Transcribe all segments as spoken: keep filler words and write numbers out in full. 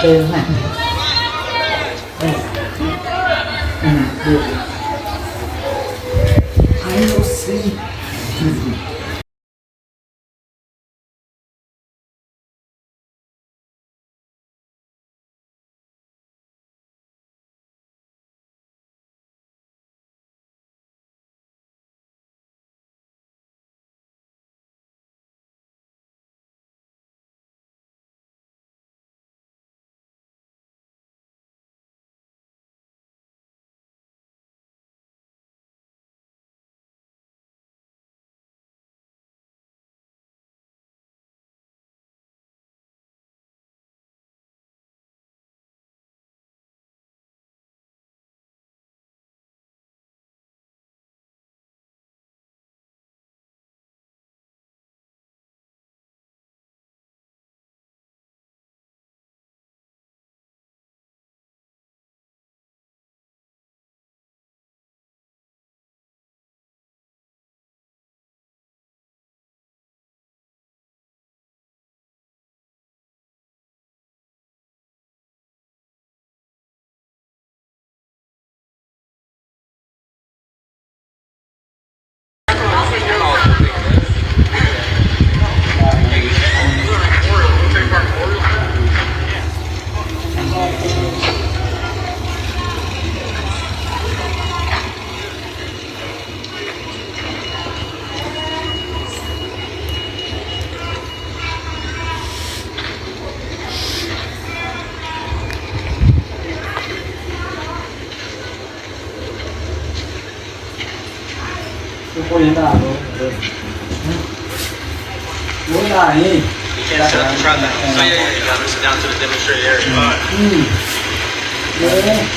Tê này. Ê. Ê, được. Ai, nó xí. Ơ, ơ. Ơ, ơ. You can't sit up in front of them. Oh, yeah, yeah, yeah, you gotta sit down to the demonstrator area. Ơ. Ơ. Ơ.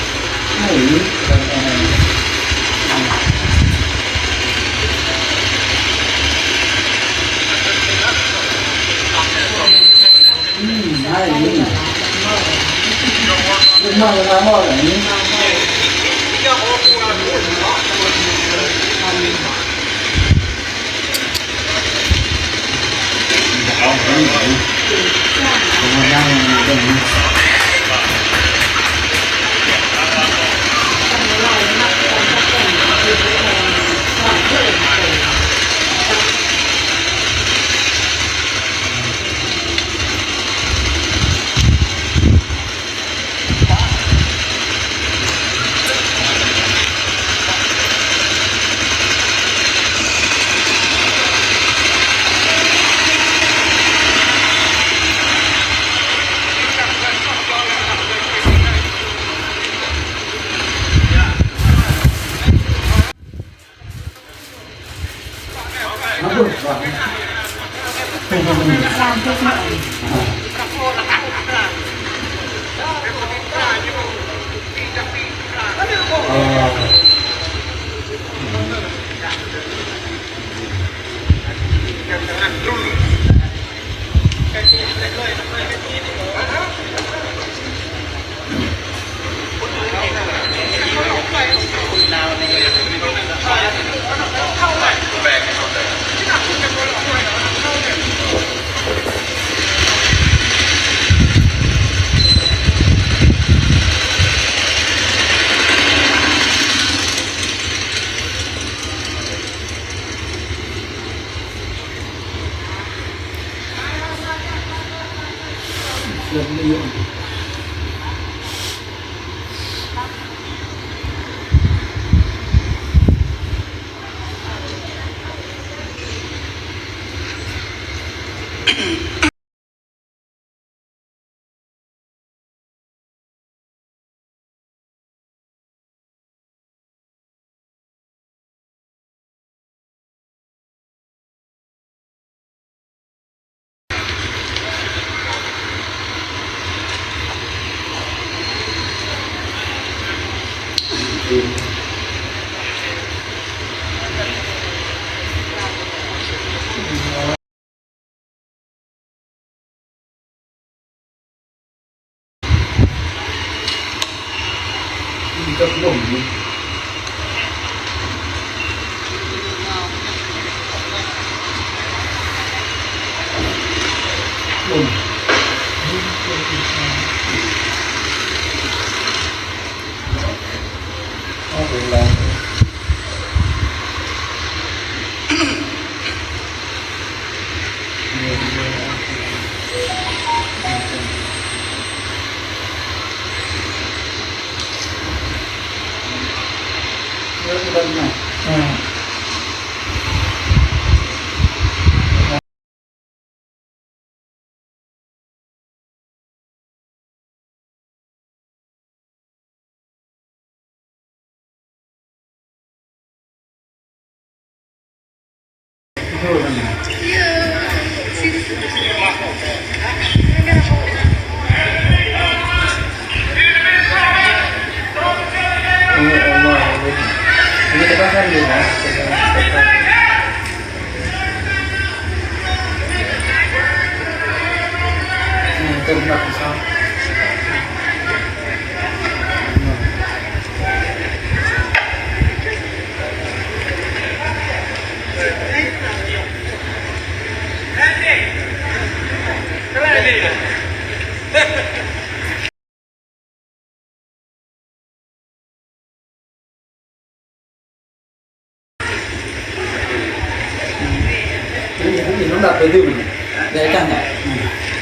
Ini, ini nông đặt đầu tư mình. Để căng hả?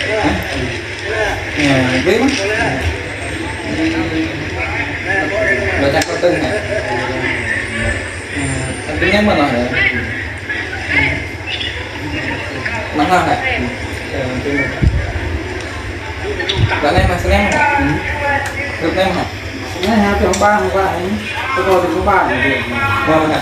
Hả? Ờ, với nó. Để căng có tên hả? Ờ, tên nhắn mà nói hả? Măng hao hả? Ờ, tên. Bạn em mà snap hả? Group em hả? Snap hả? Tôi không ba, không ba. Tôi coi thì không ba. Vâng, hả?